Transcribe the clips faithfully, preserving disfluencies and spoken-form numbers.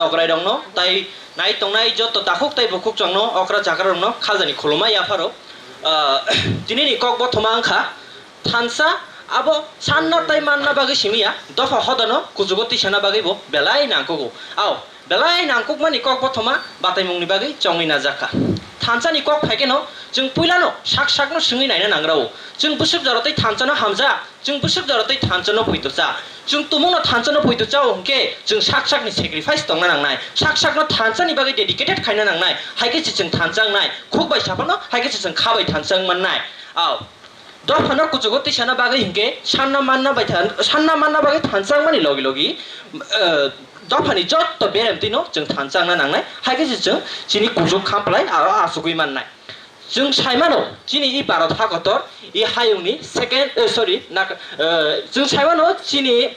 okrai rokno, tai nai tongnai joto takhuk tai bukhuk chwngno, okra chakra rokno khajani khulumma yapharo. Ah, tinini kok bothoma wngkha, thansa abo sanna tai manna bagwi simi ya, dopha hodano kuchugo tisana bagwi bo belai nangkugo. Ao, belai nangkukmani kok bothoma bataimungni bagwi chongwi najakha. Thansani kok phaikeno chwng puilano sak sakno swngwi naina nangrao. Chwng bwswk jorotwi thansano hamja, chwng bwswk jorotwi thansano poito cha. Chwng tumungno thansano poito chao hwnkhe chwng sak sakni sacrifice tongna nangnai. Sak sakno thansani bagwi dedicated khaina nangnai. Haikhe se chwng thansa wngnai. Khuk bai saphano haikhe se chwng kha bai thansa wngmannai. Ao. Dophano kuchugo tisana bagwi hinkhe sanna manna bai than-, sanna manna bagwi thansa wngmani logi logi, eh, dophani jotto beremtwino chwng thansa wngna nangnai, haikhe se chwng chini kuchuk khampalai aro achugwi mannai. Chwng saimano chini i Bharat hakotor i hayungni second, eh, sorry, nak-, eh, chwng saimano chini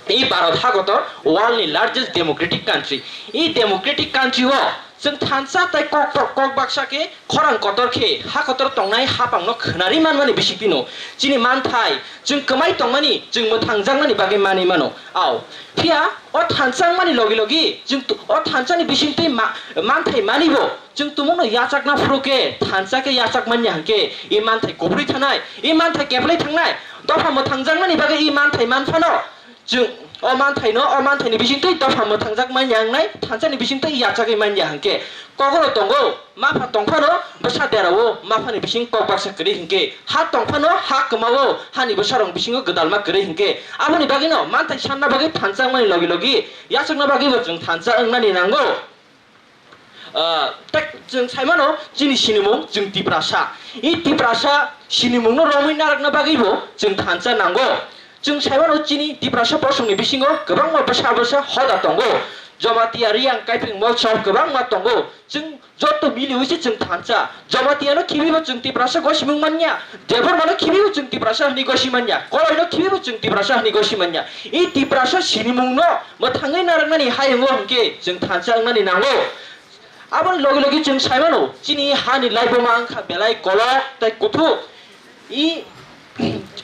I Bharat hakotor world ni largest democratic country. I democratic country o chwng thansa tai kok, kok baksa khe khorang kotor khe ha kotor tongnai hapang no khwnari manmani bisingtwi no chini manthai chwng kwmai tongmani chwng mwthangjaknani bagwi manwi mano. Ao, phiya o thansa wngmani logi logi chwng tu-, o thansa ni bisingtwi ma-, manthai mani bo chwng tumung no yachakna phuru khe thansa khe yachak manya hwnkhe i manthai kubrwi thanai, i manthai keplai thangnai, dopha mwthangjaknani bagwi i manthai manphano. Chwng o manthaino, o manthaini bisingtwi dopha mwthangjak manya wngnai, thansani bisingtwi yachagwi manya hwnkhe. Kokoro tongo, mapha tongphano bwsa derao, maphani bising kok baksa kwrwi hwnkhe. Ha tongphano ha kwmao, hani bwsarok bisingo gwdalma kwrwi hwnkhe. Aboni bagwino manthai sanna bagwi thansa wngmani logi logi yachakna bagwibo chwng thansa wngnani nango. Ah, tak chwng saimano chini sinimung chwng Tiprasa. I Tiprasa sinimungno romwi narwkna bagwibo chwng thansa nango. Chwng saimano chini Tiprasa bosongni bisingo kwbangma bwsa bwsa hoda tongo. Jamatia, Riyang, Kaiping, Molsom kwbangma tongo. Chwng joto miliwi se chwng thansa. Jamatiyano khibibo chwng Tiprasa gosimung manya. Debbarmano khibibo chwng Tiprasa hwnwi gosi manya. Koloino khibibo chwng Tiprasa hwnwi gosi manya. I Tiprasa sinimungno mwthangwi narwknani hayungo hwnkhe chwng thansa wngnani nango. Aboni logi logi chwng saimano, chini hani laibuma wngkha belai kolok tei kuthuk. I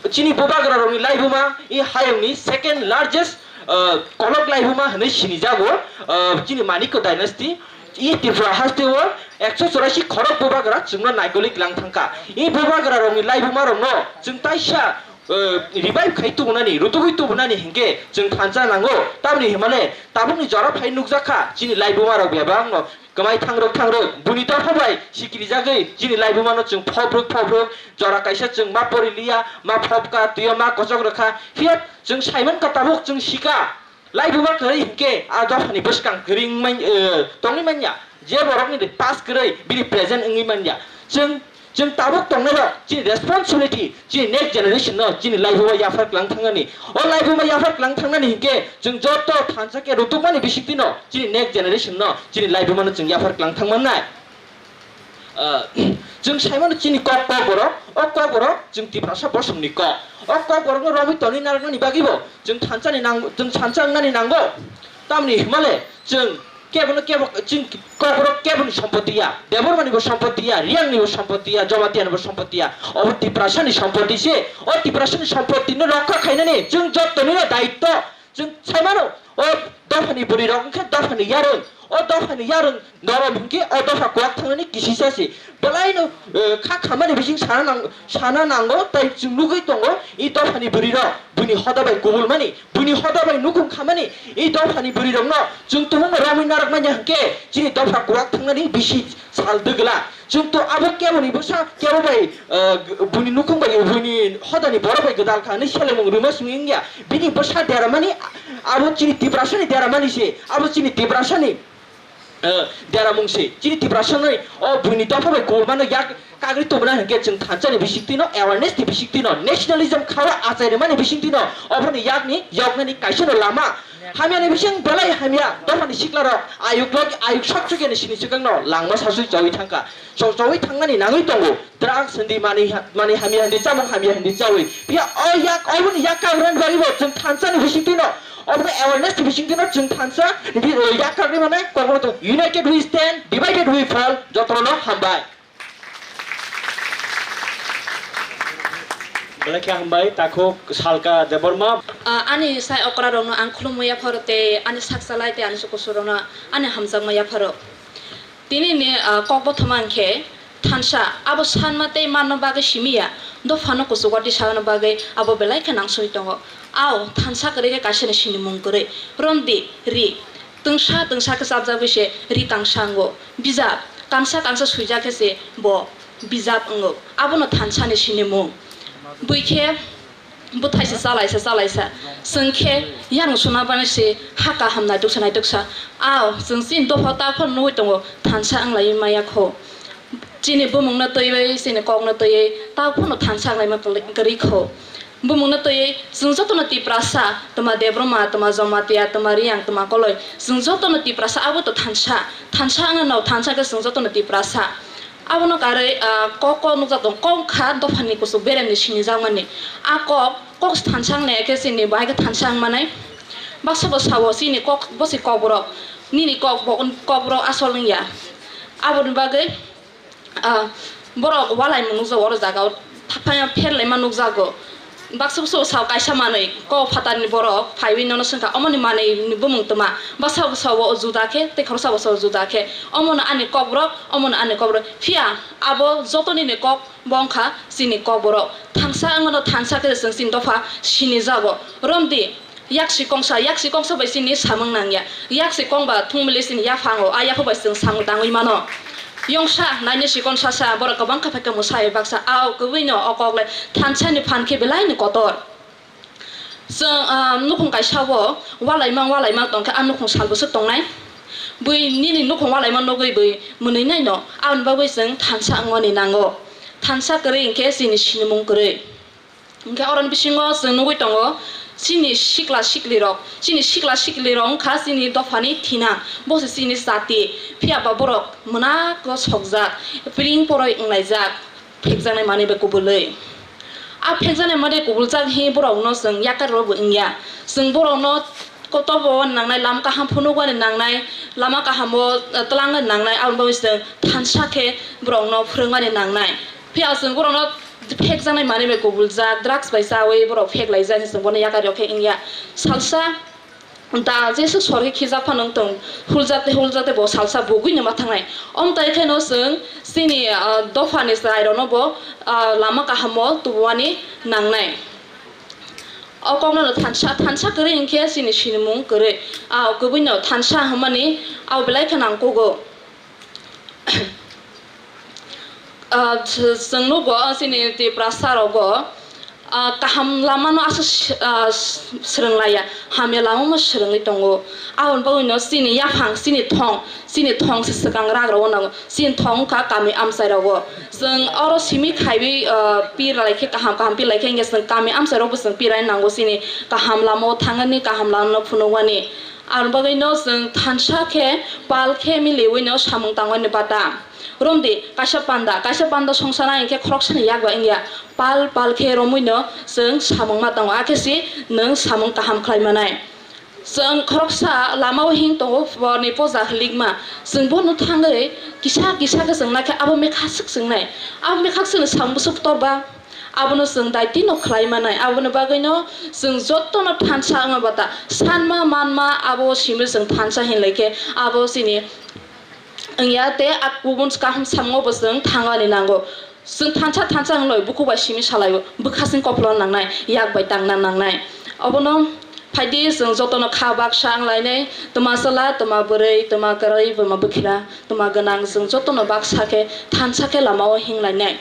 chini bubagrarokni laibuma i hayungni second largest, uh, kolok laibuma hwnwi sinijago, uh, chini Manikya dynasty. I Tripura hasteo ekso chorasi khorok bubagra chwngno naikoli kwlang thangkha. I bubagrarokni laibumarokno chwng taisa, eh, revive khai tubunani, rutugwi tubunani hinkhe chwng thansa nango. Tamni himale tabukni jora phai nukjakha chini laibumarok bebakno kwmai thangrwk thangrwk. Buini dopha bai sikirijagwi chini laibumano chwng phobrwk phobrwk jora kaisa chwng ma poriliya, ma phobka, twiyo ma kochok rwkha. Phiya chwng saimankha tabuk chwng sika. Laibuma kwrwi hinkhe a dophani bwskang kwrwi wngmani, eh, tongwi manya. Je borokni pass kwrwi bini present wngwi manya. Chwng, chwng tabuk tongnairok chini responsibility, chini next generation no chini laibuma yaphar kwlang thangnani. O laibuma yaphar kwlang thangnani hinkhe chwng joto thansa khe rutukmani bisingtwi no chini next generation no chini laibuma no chwng yaphar kwlang thangmannai. Ah, chwng saimano chini kok, kokborok, o kokborok chwng Tiprasa bosongni kok. O kokborokno romwi tonwi narwknani bagwibo chwng thansa ni nang-, chwng thansa wngnani nango. Tamni himale chwng kebono kebo, chwng kokborok keboni sompoti ya, Debbarmanibo sompoti ya, Riyangnibo sompoti ya, Jamatianibo sompoti ya. Obo Tiprasani sompoti se. O Tiprasani sompotino rokha khainani chwng jottonino daitto. Chwng saimano, o dophani bwrwirok wngkha dophani yarwng. O dophani yarwng norom hinkhe o dopha kwak thangnani kisisa se. Belaino, eh, kha khamani bising sana nang-, sana nango, tai chwng nugwi tongo, i dophani bwrwirok buini hoda bai kubulmani, buini hoda bai nukhung khamani, i dophani bwrwirokno chwng tumungno romwi narwkmanya hinkhe chini dopha kwak thangnani bisi sal dwgwla. Chwng to abo keboni bwsa, kebo bai, uh, buini nukhung bai, buini hodani borok bai gwdal kha hinwi selemung rwma simi wngya. Bini bwsa deramani, abo chini Tiprasani deramani se, abo chini Tiprasani, uh, deramung se. Chini Tiprasani o buini dopha bai kubulmano yak kagwi tubuna hinkhe chwng thansani bisingtwino, awareness ni bisingtwino, nationalism khawa achai rwmani bisingtwino, ophani yakni, yoknani kaisano lama. Hamyani bising belai hamya, dophani siklarok, ayuk lok, ayuk sok chukya ni sini chukang no, langma sasui chawi thangkha. Sok chawi thangnani nangwi tongo. Drugs hindi mani ha-, mani hamya hindi chamung hamya hindi chawi. Phiya o yak, oboni yak kagrani bagwi bo chwng thansa ni bisingtwi no, oboni awareness ni bisingtwi no chwng thansa ni bi-, o yak kagri mane kokno to united we stand, divided we fall, jotono hambai. Belai khe hambai, takhuk Salka Debbarma. Ah, ani sai okrarokno ang khulumwi yapharo tei ani sakchalai tei ani chukuchurokno ani hamjakma yapharo. Tinini, ah, kok bothoma hwnkhe thansa, abo sanma tei manna bagwi simi ya, dophano kuchugo tisana bagwi abo belai khe nangsugwi tongo. Ao thansa kwrwi khe kaisani sinimung kwrwi. Romdi, ri. Twngsa twngsa khe chapjagwi se ri kangsa wngo. Bijap, kangsa kangsa swijak khe se bo bijap wngo. Abono thansani sinimung. Bui khe bwthai se chalaisa chalaisa. Chwng khe yang suna bani se ha kaham naituksa naituksa. Ao chwng chini dopha ta phano nugwi tongo, thansa wnglaiwi maya kho. Chini bumungno twiwi, chini kokno twiwi ta phano thansa wnglai ma kwrwi kho. Bumungno twiwi chwng jotono Tiprasa, twma Debbarma, twma Jamatia, twma Reang, twma Koloi, chwng jotono Tiprasa, abo to thansa. Thansa wngno, thansa khe chwng jotono Tiprasa. Abono karwi, ah, kok, kok nukjak tongo, kok wngkha dophani kuchuk beremni sinijakmani. A kok, kok thansa wngnai khe chini bo hai khe thansa wngmanai. Baksa bo sao chini kok, bo se kokborok, nini kok bo, kokborok asol wngya. Aboni bagwi, ah, borok walaimung nukjago oro jaga o, thapha pherlaima nukjago. Baksa baksa sao kaisa manwi kok phatarni borok phaiwi nono swngkha, omoni manwi ni bumung twma. Baksa baksa o juda khe tei khoroksa baksa o juda khe. Omono ani kokborok, omono ani kokborok. Phiya abo joto nini kok bo wngkha chini kokborok. Thansa wngmano thansa khe chwng chini dopha sinijago. Romdi, Yaksi kongsa, yaksi kongsa bai chini samung nangya. Yaksi kong ba thung mili chini yaphango, a yapha bai chwng samung tangwi mano. Yongsa, naini chikon sasa, borok kwbang kha phaikha mwsai baksa, ao kwbwino o kok le thansani phan khe belai ni kotor. Chwng, ah, nukhung kaisa o walaimang, walaimang tongkhe a nukhung sal bwswk tongnai. Bui nini nukhung walaimang nugwi bui mwnwi naino, aboni bagwi chwng thansa wngmani nango. Thansa kwrwi hwnkhe chini sinimung kwrwi. Hwnkhe oroni bisingo chwng nugwi tongo, chini sikla siklirok, chini sikla siklirok wngkha chini dophani thina, bo se chini jati. Phiya ba borok mwnago sokjak, piring poroi wnglaijak, phekjaknai manwi bai kubulwi. A phekjaknai manwi kubuljak hi borokno chwng yakarwi bo wngya. Chwng borokno kotorbo nangnai, lama kaham phunukmani nangnai, lama kahamo, eh, twlangmani nangnai, aboni bagwi chwng thansa khe borokno phwrwngmani nangnai. Phiya chwng borokno phekjaknai manwi bai kubuljak, drugs bai chawi borok pheklaijak, chwng bono yakarwi khe wngya. Salsa da jeswk sor khe khijak phano wng tong, huljate huljate bo salsa bugwino ma thangnai. Omo tai kheno chwng chini, ah, dophani chwrairokno bo, ah, lama kahamo tubumani nangnai. O kokno no thansa, thansa kwrwi hwnkhe chini sinimung kwrwi. Ah, kwbwino thansa hwnmani abo belai khe nangkugo. Ah, ch-, chwng nugo chini Tiprasa rogo, ah, kaham lamano aswk s-, ah, s-, swrwng laiya, hamya lamano swrwngwi tongo. Aboni bagwino chini yaphang, chini thong, chini thong se swkang ragrogno nango. Chini thong wngkha kami amchai rogo. Chwng oro simi khaiwi, ah, pir lai khe kaham, kaham pir lai khe hwnkhe chwng kami amchai rokbo chwng pir lai nango chini kaham lamao thangani, kaham lamano phunukmani. Aboni bagwino chwng thansa khe pal khe miliwino samung tangmani bata. Romdi kaisa panda, kaisa panda songsa nai hwnkhe khoroksani yak bai wngya. Pal pal khe romwino chwng samung ma tongo, akhe si nwng samung kaham khlai manai. Chwng khoroksa lamao hing tongo, borni poja hlikma. Chwng bono thangwi kisa kisa khe chwng naikhe abo mekhaswk chwngnai. Abo mekhaswkni samung bwswk torba. Abono chwng daitino khlai manai. Aboni bagwino chwng jotono thansa wngma bata sanma manma abo simi chwng thansa hinlai khe abo chini wngya tei a kubun kaham samungo bo chwng thangani nango. Chwng thansa thansa hinlai bukhuk bai simi salaio, bwkhasing kopholo nangnai, yak bai tangna nangnai. Obono phaidi chwng jotono kha baksa wnglainai, twma chwla, twma bwrwi, twma kwrwi, twma bwkhira, twma gwnang, chwng jotono baksa khe thansa khe lamao hinglainai.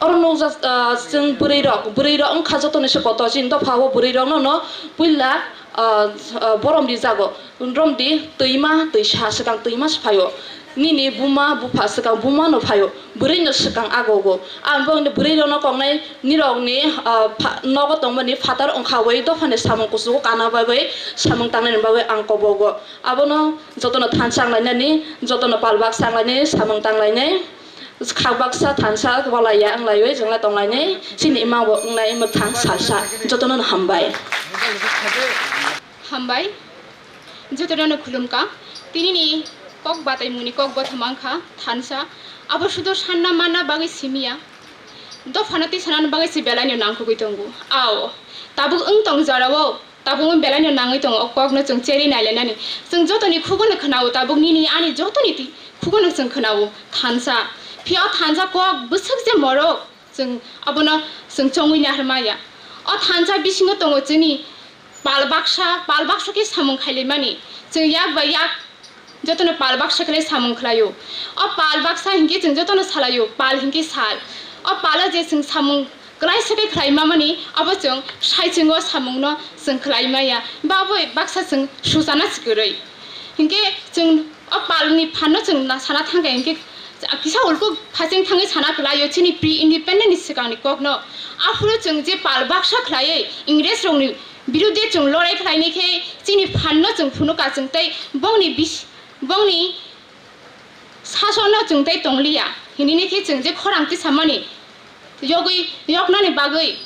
Oro nukjak, ah, chwng bwrwi rok, bwrwi rok wngkha jotoni se kotor, chini dopha o bwrwi rokno no puila, ah, ah, borom rijago. Romdi twima twisa swkang twima se phaio. Nini buma bupha swkang buma no phaio. Bwrwi no swkang agogo. Ang bo bwrwi rok no koknai nirok ni, ah, pha-, nogo tongmani phatar wngkha wi dophani samung kuchugo kana bagwi samung tangnani bagwi ang kobogo. Abono jotono thansa wnglainani, jotono palbak sa wnglainani, samung tanglainai. Khak baksa thansa walai ya wng laiwi chwng le tong lainai, chini imang bo wng nai mwthang salsa. Jotono no hambai. Hambai. Jotono no khulumkha. Tinini kok batai mungni kok bothoma wngkha thansa. Abo sudo sanna manna bagwi simi ya. Dophano tisanani bagwi se belaino nangkukgwi tongo. Ao, tabuk wng tong jorao, tabuk wng belaino nangwi tongo, o kokno chwng cherwi nailainani. Chwng jotoni khugono khwnao, tabuk nini ani jotoni ti-, khugono chwng khwnao thansa. Phiya o thansa kok bwswk je morok, chwng abono chwng chongwi naharmaya. O thansa bisingo tongo chini pal baksa, pal baksa khe samung khailaimani. Chwng yak bai yak jotono pal baksa khe samung khlaio. O pal baksa hinkhe chwng jotono salaio, pal hinkhe sal. O palo je chwng samung klaisa khe khlaimamani, abo chwng saichungo samungno chwng khlaimaya. Ba abo baksa chwng suchana se kwrwi. Hinkhe chwng o palni phanno chwng na-, sana thangkha hinkhe kisa ulkuk phasing thangwi sana kwlaio chini pre-independent ni swkangni kokno. Aphuru chwng je pal baksa khlaiwi Ingres rokni birude chwng lorai khlainai khe chini phanno chwng phunukha chwng tei bongni bis-, bongni sasonno chwng tei tongliya hinini khe chwng je khorang tisamani yogwi yoknani bagwi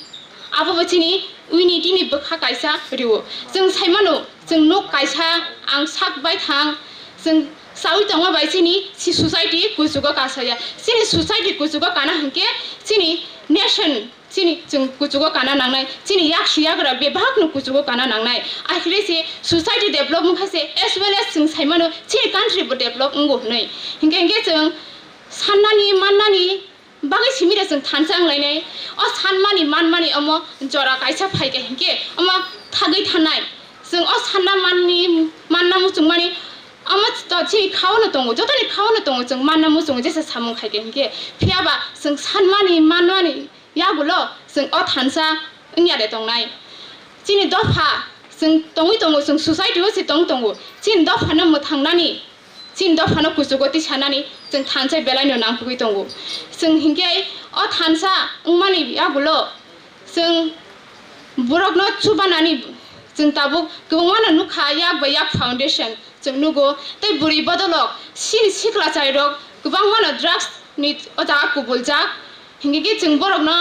abobo chini unity ni bwkha kaisa rwo. Chwng saimano, chwng nuk kaisa, ang sak bai thang, chwng saui tongma bai chini si society kuchugo kasaya. Chini society kuchugo kana hinkhe chini nation, chini chwng kuchugo kana nangnai, chini yak si yagra bebakno kuchugo kana nangnai. Akhire se society develop wngkha se, as well as chwng saimano chini country bo develop wngo hwnwi. Hinkhe hinkhe chwng sannani mannani bagwi simi rw chwng thansa wnglainai. O sanmani manmani omo jora kaisa phaikha hinkhe omo thagwi thanai. Chwng o sanna manni, manna muchungmani omo to chini khaono tongo, jotoni khaono tongo chwng manna muchungo jesa samung khaikha hinkhe. Phiyaba chwng sanmani manmani yagulo chwng o thansa wngya de tongnai. Chini dopha chwng tongwi tongo, chwng society o se tong tongo. Chini dophano mwthangnani, chini dophano kuchugo tisanani chwng thansa belaino nangkukgwi tongo. Chwng hinkhe o thansa wngmani yagulo chwng borokno chubanani chwng tabuk kwbangmano nukha, yak bai yak foundation chwng nugo. Tei bwrwi bodolok chini sikla chairok kwbangmano drugs ni o jaga kubuljak. Hinkhe khe chwng borokno,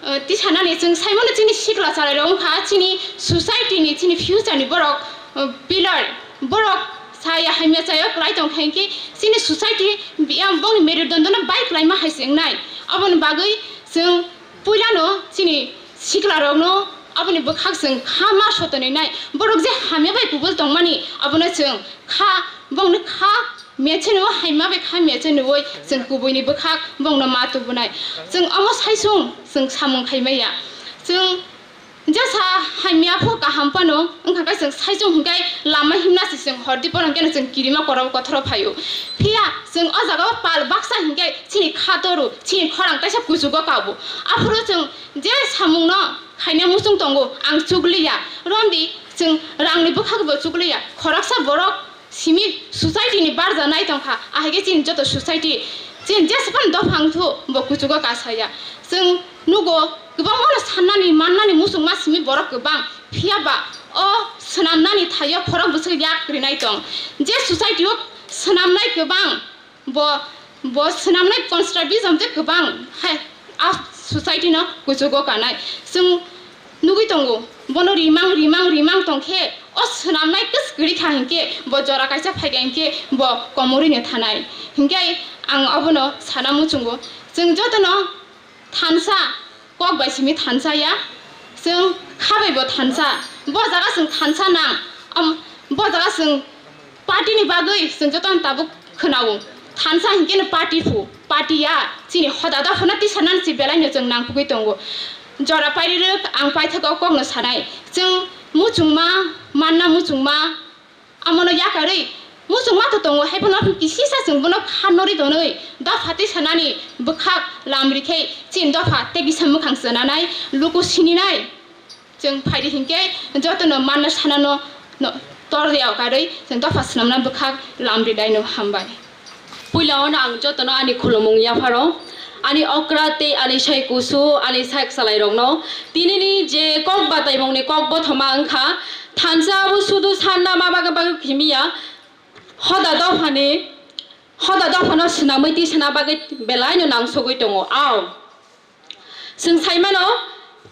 eh, tisanani chwng saimano chini sikla chwrairok wngkha, chini society ni, chini future ni borok, eh, pillar, borok saya hamya chayo kwlai tongkha hinkhe chini society biyang bongni merudandono bai kwlaima hai se wngnai. Aboni bagwi chwng puilano chini siklarokno aboni bwkhak chwng kha ma sotonwi nai. Borok je hamya bai kubul tongmani abono chwng kha, bongni kha mecheno haima bai kha mecheno oi chwng kubuini bwkhak bongno ma tubunai. Chwng omo saisung chwng samung khaimaya. Chwng jesa hamya pho kaham phano wngkha khe chwng saisung hinkhe lama himna se chwng hordi porong keno chwng kirima korok kothoro phaio. Phiya chwng o jaga o pal baksa hinkhe chini kha toru, chini khorang kaisa kuchugo kabo. Aphuru chwng je samungno khaina muchung tongo ang chukliya. Romdi chwng rangni bwkhak bo chukliya. Khoroksa borok simi society ni barja nai tongkha, ahai khe chini joto society, chini jesaphano dophang thu bo kuchugo kasaya. Chwng nugo kwbangmano sannani mannani muchungma simi borok kwbang, phiya ba o swnamnani thaio khorok bwswk yak rinai tong. Je society o swnamnai kwbang, bo, bo swnamnai constructivism je kwbang hai a society no kuchugo kanai. Chwng nugwi tongo, bono rimang, rimang, rimang tongkhe, o swnamnai kwskwrwi kha hinkhe, bo jora kaisa phaikha hinkhe, bo komorwino thanai. Hinkhe ang obono sana muchungo, chwng jotono thansa, kok bai simi thansa ya, chwng kha bai bo thansa. Bo jaga chwng thansa nang, am, bo jaga chwng party ni bagwi chwng jotono tabuk khwnao. Thansa hinkhe no party phu, party ya, chini hoda dophano tisanani se belaino chwng nangkukgwi tongo. Jora pairi rwk ang paithakgo kokno sanai. Chwng muchungma, manna muchungma, amono yakarwi muchungma to tongo, haiphano kisisa chwng bono kha norwi tonwi dopha tisanani bwkhak lamri khe chini dopha tei kisa mwkhang chwnanai, luku sininai. Chwng phaidi hinkhe jotono manna sanano no tor ya karwi chwng dopha swnamna bwkhak lamri laino hambai. Puila ono ang jotono ani khulumung yapharo, ani okra tei ani sai kusu, ani sai kwchalairokno tinini je kok bataimungni kok bothoma wngkha, thansa abo sudu sanna ma bagwi bagwi khimiya, hoda dophani, hoda dophano swnamwi tisana bagwi belaino nangsugwi tongo. Ao. Chwng sai mano,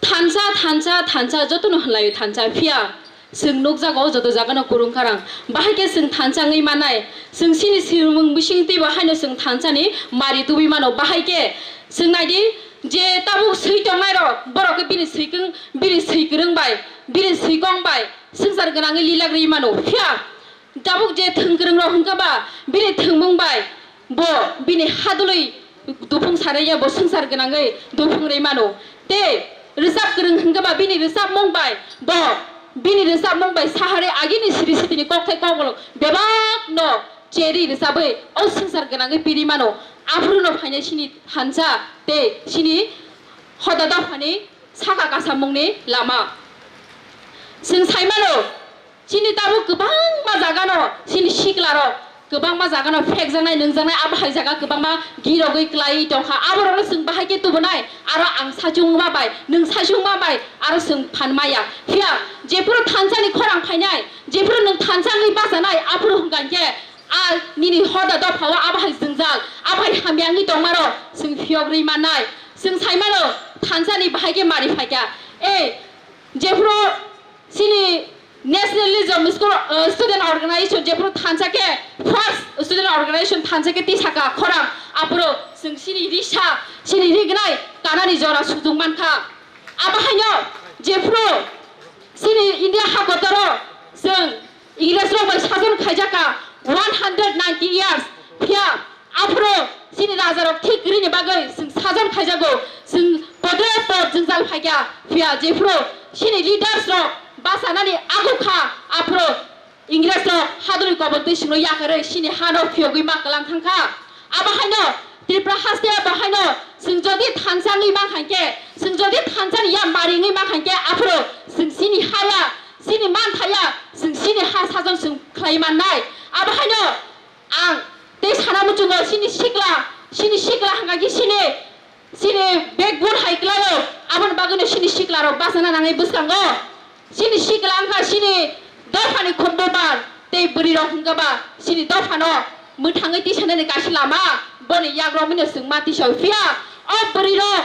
thansa, thansa, thansa, jotono hwnlaio thansa, phiya chwng nukjago joto jagano kwrwngkharang. Bahai khe chwng thansa wngwi mannai, chwng chini swrwngmung bising twibo haino chwng thansani mari tubui mano. Bahai khe chwng naidi, Je tabuk swi tongnai rok, borok khe bini swi kwng, bini swi kwrwng bai, bini swi kong bai swngchar gwnangwi lilak rwi mano. Phiya tabuk je thwng kwrwng rok hwnkhe ba bini thwngmung bai bo bini hadwlwi duphung sarwi ya bo swngchar gwnangwi duphung rwi mano. Tei rwchap kwrwng hwnkhe ba bini rwchapmung bai bo bini rwchapmung bai sahari agini siri sitini kokthai kokbolok bebak no cheri rwchabwi o swngchar gwnangwi piri mano. Aphuru no phainai sini thansa tei sini hoda dophani saka kasamungni lama. Chwng sai mano, chini tabuk kwbangma jagano chini siklarok kwbangma jagano phekjaknai, nungjaknai, abo hai jaga kwbangma girogwi klaiwi tongkha. Aborokno chwng bahai khe tubunai, aro ang sachungma bai, nwng sachungma bai, aro chwng phan maya. Phiya jephuru thansani khorang phainai, jephuru nwng thansa wngwi bachanai, aphuru hwnkha khe a nini hoda dophao abo hai jwngjal, abo hai hamya wngwi tongmarok chwng phiyok rwi mannai. Chwng sai mano, thansani bahai khe mari phaikha. E, jephuru chini Nationalism School, uh, Student Organization jephuru thansa khe first student organization thansa khe tisaka khorang aphuru chwng chini risa, chini rignai kanani jora sujung mankha. Abo haino jephuru chini India hakotoro chwng Ingresrok bai sajon khaijakha one hundred ninety years. Phiya aphuru chini rajarok thik kwrwini bagwi chwng sajon khaijago, chwng podre pod jwngjal phaikha. Phiya jephuru chini leaders rok bachanani agukha, aphuru Ingresrok hadwlwi kobor twi chwngno yakarwi chini hano phiyogwi ma kwlang thangkha. Abo haino Tripura haste abo haino chwng jodi thansa wngwi mankha khe, chwng jodi thansani ya mari wngwi mankha khe, aphuru chwng chini haya, chini manthaya, chwng chini ha sajon chwng khlai mannai. Abo haino ang tei sana muchungo chini sikla, chini sikla hwnkha khe chini, chini backbone hai kwlaio, aboni bagwino chini siklarok bachana nangnai bwskango. Chini sikla wngkha chini dophani khumbubar tei bwrwirok hwnkha ba chini dophano mwthangwi tisanani kaisa lama, boni yagromino chwng ma tisao. Phiya o bwrwirok,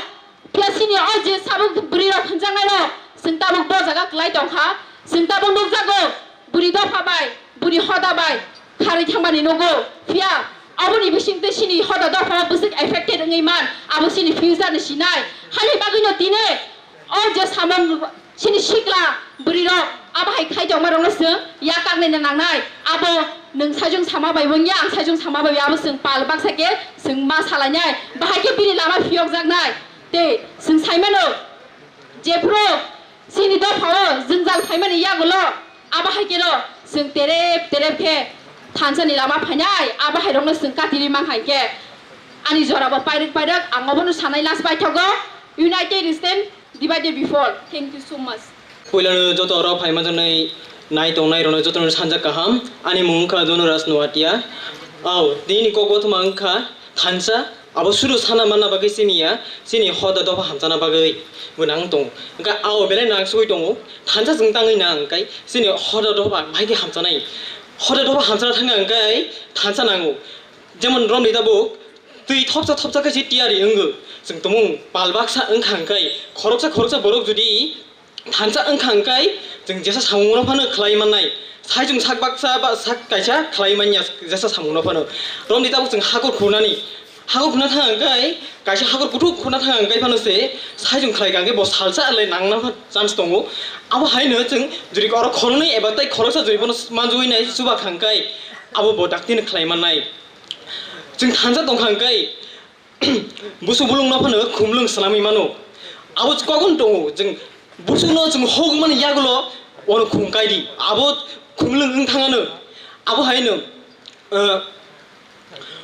phiya chini o je sabuk bwrwirok hwnjaknairok chwng tabuk bo jaga kwlai tongkha, chwng tabuk nukjago bwrwi dopha bai, bwrwi hoda bai kharwi thangmani nugo. Phiya aboni bisingtwi chini hoda dophao bwswk affected wngwi man, abo chini future ni sinai. Hani bagwino tini o je samung chini sikla bwrwirok abo hai khai tongmarokno chwng yakak naina nangnai. Abo nwng saichung sama bai wngya, ang saichung sama bai abo chwng pal baksa khe chwng ma salainai. Bahai khe bini lama phiyokjaknai. Tei chwng saimano jephuru chini dophao jwngjal phaimani yagulo, abo hai kheno chwng terep terep khe thansani lama phainai, abo hai rokno chwng katirwi mankha hinkhe ani jorabo pairwk pairwk ang obono sanai last paithogo, united stand, divided we fall. Thank you so much. Puilano joto oro phaima jwnwi nai tongnai rokno jotono sanjak kaham. Ani mung wngkha Donu Raj Noatia. Ao, tini kok bothoma wngkha thansa. Abo suru sana manna bagwi chini ya, chini hoda dopha hamchana bagwi gwnang tongo. Wngkha ao belai nang sugwi tongo. Thansa chwng tangwi nang wngkha chini hoda dopha bahai khe hamchanai. Hoda dopha hamchana thangkha wngkha thansa nango. Jemon romni tabuk twi thopsa thopsa khe se tiyari wngo. Chwng tumung pal baksa wngkha wngkha khoroksa khoroksa borok jodi thansa wngkha wngkha chwng jesa samungno phano khlai mannai. Saichung sak baksa ba sak kaisa khlai manya jesa samungno phano. Romni tabuk chwng hakur khunani, hakur khuna thang wngkha kaisa hakur kuthuk khuna thang wngkha phano se saichung khlai kha wngkha bo salsa le nangna chance tongo. Abo haino chwng juri oro khoroknwi eba tei khoroksa juri bono manjui nai chuba kha wngkha abo bo daktino khlai mannai. Chwng thansa tongkha hwnkhe, busu bulung no phano khumlwng swnamwi mano. Abo kokno tongo, chwng busu no chwng hogmani yagulo ono khum kaidi. Abo khumlwng wng thangano. Abo haino, eh,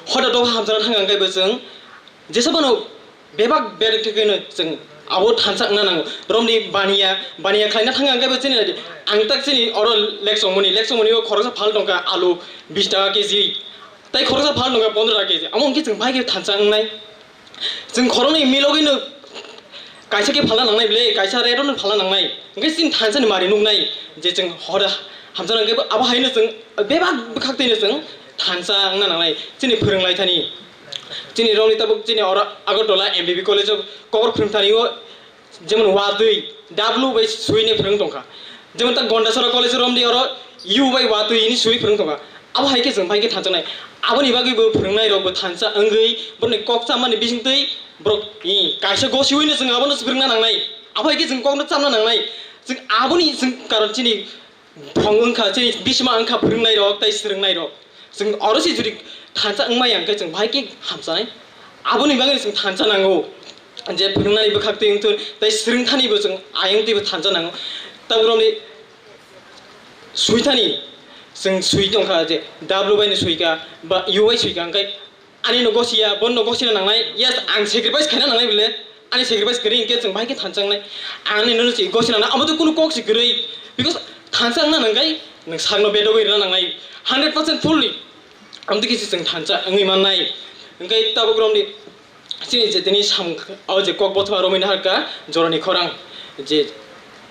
hoda dopha hamjana thang ang kaibo chwng jesa bono bebak berek thekeno chwng abo thansa wngna nango. Romni baniya, baniya khlaina thang ang kaibo chini ang tak chini oro lek chongmani, lek chongmani o khoroksa phal tongkha alu bis taka keji. Tai khoroksa phal nungkha pondro taka keji. Amo hwnkhe chwng bai khe thansa wngnai. Chwng khoroknwi milogwino kaisa khe phalna nangnai bwle, kaisa rate-o no phalna nangnai. Hwnkhe chini thansa ni mari nuknai je chwng hoda hamsa nangkhe abo haino chwng bebak bwkhak twino chwng thansa wngna nangnai. Chini phwrwng lai thani. Chini rokni tabuk chini oro Agartala M B B College-o kokor phwrwng thani o Jemon watwi, dablu bai suinai phwrwng tongkha. Jemon ta Gondasora College romdi oro yu bai watwi hini sui phwrwng tongkha. Abo hai khe chwng phai khe thansa nai. Aboni bagwi bo phwrwngnairok bo thansa wngwi borokni kok chamani bisingtwi Borok, i, kaisa gosiwino chwng abono swrwngna nangnai. Abo hai khe chwng kokno chamna nangnai. Chwng aboni chwng karon chini bwkhang wngkha, chini bisima wngkha phwrwngnai rok tei swrwngnai rok. Chwng oro se jodi thansa wngmaya hwnkhe chwng bahai khe hamchanai. Aboni bagwi chwng thansa nango. Je phwrwngnani bwkhak twi wngthun tei swrwngthanibo chwng ayang twibo thansa nango. Tabuk romni swithani chwng swi tongkha je W bai no swika ba U bai swika hwnkhe ani no gosiya, bon no gosina nangnai. Yes, ang sacrifice khaina nangnai bile. Ani sacrifice kwrwi hinkhe chwng bahai khe thansa wngnai. Ani no si gosina nangnai. Amo to kunu kok si kwrwi. Because thansa wngna nangkai, nwng sakno bedogwi rwna nangnai. Hundred percent fully. Amo to kisi chwng thansa wngwi mannai. Hwnkhe tabuk romni chini je tini sam, o je kok bothoma romwi naharkha jorani khorang. Je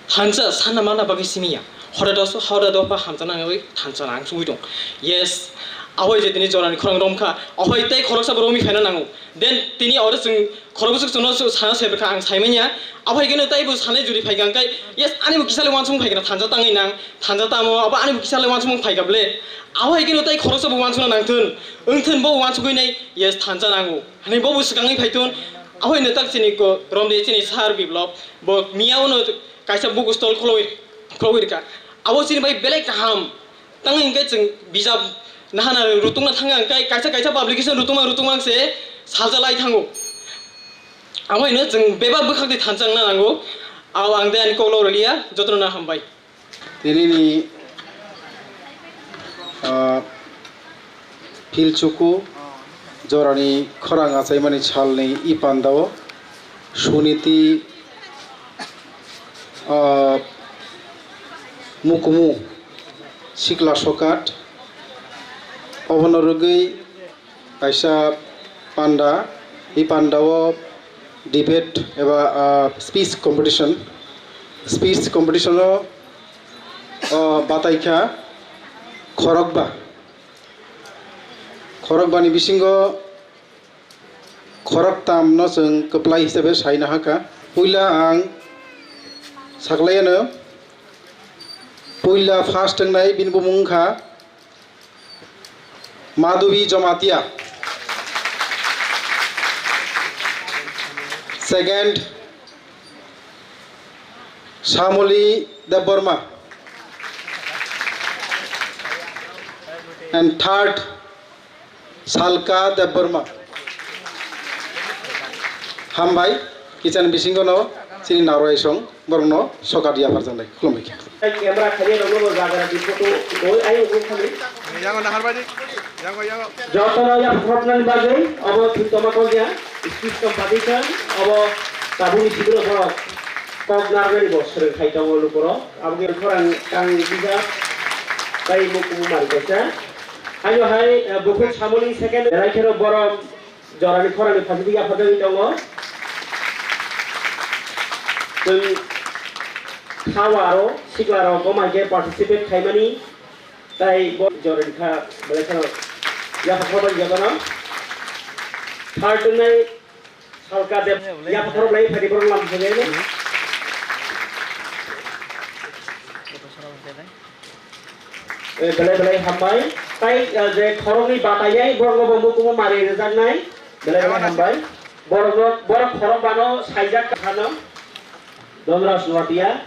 thansa sanna manna bagwi simiya. Hora dos, hora dopha hamchana nangwi thansa nang sugwi tong. Yes, ahoi je tini jorani khorang romkha, ahoi tei khoroksa bo romwi phaina nango. Then tini oro chwng khoroksa chwngno sana sebekha ang saimanya. Ahoi keno tei bo sanai juri phaikha hwnkhe, yes, ani bo kisale wansukmung phaikha thansa tangwi nang, thansa tamo, abo ani bo kisale wansukmung phaikha ble. Ahoi keno tei khoroksa bo wansukna nangthun, wngthun bo wansugwi nai, yes, thansa nango. Hani bo bo swkangwi phaithun, ahoi no tak chini ko romde chini sir Biplop, bo miya uno kaisa book stall khuloi, khuloi rwkha. Abo chini bai belai kaham. Tang hinkhe chwng bijap nahana rutungna thangkha, hinkhe kaisa kaisa publication rutungma rutungma se salsa lai thango. Abo hino chwng bebak bwkhak twi thansa wngna nango. Abo ang de ani kok log rwliya, jotono no hambai. Tinini, ah, Philchuku jorani khorang achaimani salni i pandao Suniti, ah, Mukumu Sikla Sokat, obono rwgwi kaisa panda, i pandao debate eba, ah, speech competition, speech competition o, ah, bataikha khorokba. Khorokbani bisingo khoroktamno chwng kwplai hisabe saina hakha. Puila ang saklaiyano, puila first wngnai bini bumung wngkha Madhubi Jamatia. Second, Shamoli Debbarma. And third, Salka Debbarma. Hambai, kichani bisingono chini Naorai song borokno sokat yaphar janai khulumbai kha. Camera khaiya rokno bo jaga di photo oi ayo bo khani. Yango nahar badi, yango, yango. Jotono yaphar khopnani bagwi obo thwitoma kolya speech competition obo tabukni sibiro borok kok narwknani bo swrwng khai tongo lukurok. Aboni khorang kang bijak tei mukumu mari kaisa. Haino hai, eh, bukhuk samoni second raikhe rok borom jorani khorangni phaisingtwi yapharjagwi tongo. Chwng khao aro sikla rok bo hai khe participate khaimani tei bo jorani kha belai kheno yapharkha bai jotono. Third wngnai Salka Deb, yapharok lai phadi borok lam phai. Eh, belai belai hambai. Tai, eh, je khoroknwi batayai borokno bo mukumu mari rwjaknai. Belai belai hambai. Borokno, borok khorok bano saijak khano. Donraj Nuatia.